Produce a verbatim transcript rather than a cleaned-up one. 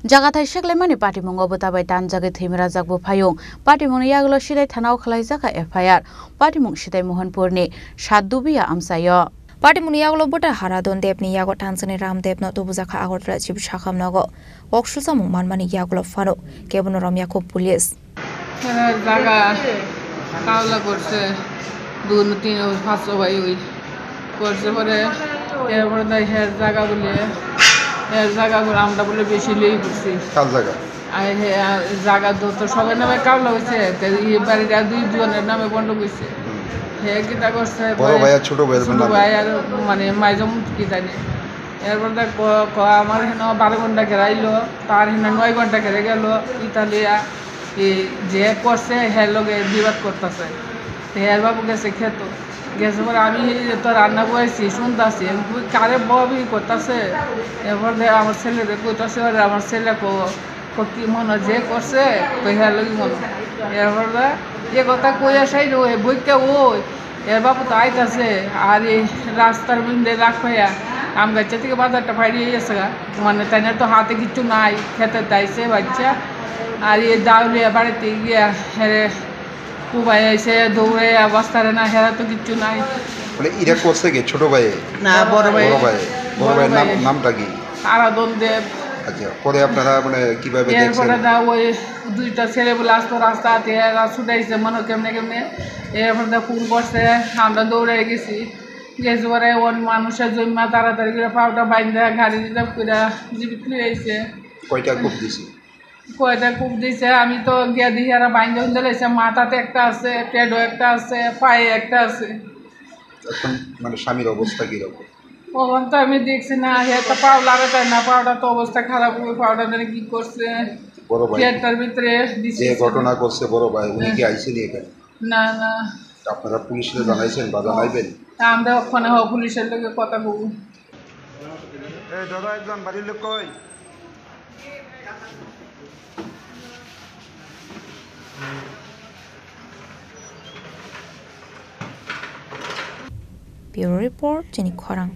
Jaga thai seklaimani patimungo bwtabai tanjagwi thwimrajak buphayung. Patimungni yagulo Sidai thanao khwlaijak kha F I R. Patimung Sidai Mohanpurni Satdubiya amchaio. Patimungni yagulo bwtai Haradon Debni yago tanjani Ramdebno tubujak kha Agartala Chibu Sakham nogo. Kok suljamung manmani yagulo phano kebono romya kho police. এরা জাগা কাউলা করছে, দুই তিন পাঁচ সবাই ওই করছে পরে, এরপরে তাই হের জায়গা বলে, হের জায়গা বলে আমরা বলে বেশি লেই করছি। কার জায়গা? আর হে, আর জায়গা তো, তো সবার নামে কাউলা হয়েছে, তো এই বাড়িটা দুই জনের নামে বন্ধক হয়েছে। হুম। হে কিতা করছে, বড় পরে ভাই আর ছোট ভাইয়ের ছোট নামে? ভাই আর মানে মাইজম কি জানি। এরপর দেখ, ক-, ক-, আমার হেন বারো ঘন্টা ঘেরাইলো, তার হেন নয় ঘন্টা ঘেরে গেল, ইতালিয়া, এই যে করছে, হ্যাঁ লগে বিবাদ করতেছে। তো এর বাবু গেছে খেত, গেছে পরে আমি এই যে তো রান্না করেছি, শুনতাছি, আমি কই, "কারে ববি করতেছে?" এরপর দেখ, আমার ছেলেরে কইতাছে, "আরে আমার ছেলে কো, কো কি মনে যে করছে, তো হ্যাঁ লগে মনে।" এরপর দেখ, এ কথা কইয়া সাইড ওই বইকে ওই, এর বাবু তো আইতাছে, আর এই রাস্তার মধ্যে রাখ পাইয়া আম গাছ থেকে বাজারটা ফাইড়িয়ে গেছে গা। মানে তাই না তো হাতে কিচ্ছু নাই, খেতে তাইছে বাচ্চা। আর এই দাউলিয়া বাড়িতে গিয়া হেরে কুবাই আইছে, দৌড়ে অবস্থা রে না, হেরা তো কিচ্ছু নাই। মানে ইরা করছে কি ছোট ভাই? না, বড় ভাই। বড় ভাই। বড় বড় ভাইয়ের নাম, ভাই। নামটা কি? আরাধন দেব। আচ্ছা, পরে আপনারা মানে কিভাবে দেখছেন? এরপরে দা ওই দুইটা ছেলে বলে আসতো রাস্তাতে, এরা ছুটাইছে মনে কেমনে কেমনে। এরপরে দা ফোন করছে, আমরা দৌড়ে গেছি। গেছি পরে ওর মানুষের জন্য তাড়াতাড়ি করে পাউটা বাইন্ধা গাড়ি রিজার্ভ করে জীবিত লই আইছে। কয়টা কোপ দিছে? কয়টা কোপ দিছে, আমি তো গিয়া দেখি এরা বাইন্ধা উন্ধা লাইছে, মাথাতে একটা আছে, পেটও একটা আছে, পায়ে একটা আছে। এখন মানে স্বামীর অবস্থা কিরকম? ওখান তো আমি দেখছি না, হে তো পাও লাগাতে না, পাওটা তো অবস্থা খারাপ হবে, পাওটা জানি কি করছে। বড় ভাই পেটটার ভিতরে দিছে। যে ঘটনা করছে বড় ভাই, উনি কি হ্যাঁ। আইছেন এখানে? না, না। আপনারা পুলিশে জানাইছেন বা জানাইবেন? তা আমরা ওখানে হ-, পুলিশের লগে কথা বলবো। এই দাদা, একজন বাড়ির লোক কই? Bureau Report, Chini Khorang.